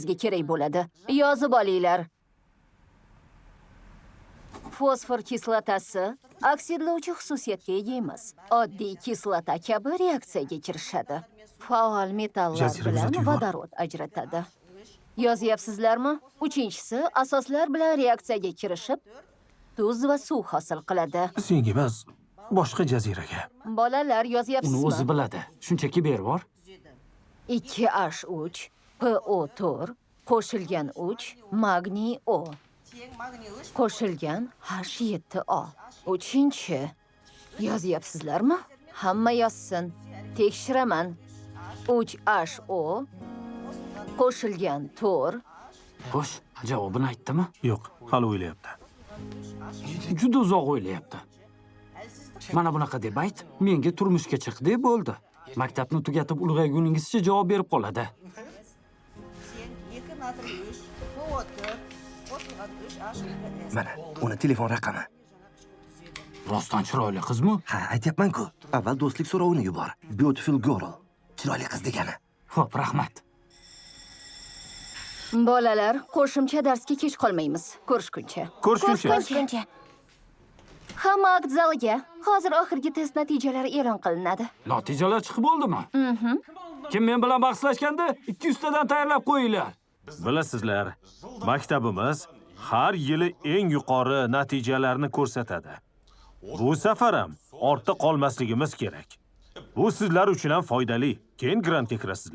Kerak bo'ladi. Yozib olinglar. Fosfor kislotasi oksidlovchi xususiyatga ega emas. Oddiy kislota kabi reaksiyaga kirishadi. Faol metallar Jazira bilan uzatib yubor. Vodorod ajratadi. Yozyapsizlarmi? Uchinchisi asoslar bilan reaksiyaga kirishib, tuz va suv hosil qiladi. Senga emas, boshqa Jaziraga. Bolalar, Uni yozyapsizmi? o'zi biladi. Shunchaki berib bor. 2H3 PO4 qo'shilgan 3 magniy O qo'shilgan H7O. Uchinchi. Yozyapsizlarmi? Hamma yozsin. Tekshiraman. 3HO qo'shilgan 4 Xo'sh, javobini aytdimi? Yo'q, hali o'ylayapti. Juda uzoq o'ylayapti. Mana bunaqa deb ayt, menga turmushga chiq deb bo'ldi. Maktabni tugatib ulg'ayguningizcha javob berib qoladi. Тең 2 натрий 3 ПО4 қосылған 3 H 2 S. Mana, uni telefon raqami. Rostdan chiroyli qizmi? Ha, aytyapman-ku. Avval do'stlik so'rovini yubor. Beautiful girl. Chiroyli qiz degani. Xo'p, rahmat. Bolalar, qo'shimcha darsga kech qolmaymiz. Ko'rishguncha. Ko'rishguncha. Ko'rishguncha. Hamma akt zaliga. Hozir oxirgi test natijalari e'lon qilinadi. Natijalar chiqib bo'ldimi? Kim men bilan bahslashganda 200 tadan tayyorlab qo'yinglar. Bilasizlar, maktabimiz har yili eng yuqori natijalarni ko'rsatadi. Bu safar ham ortda qolmasligimiz kerak. Bu sizlar uchun ham foydali. Keyin grantga kirasizlar.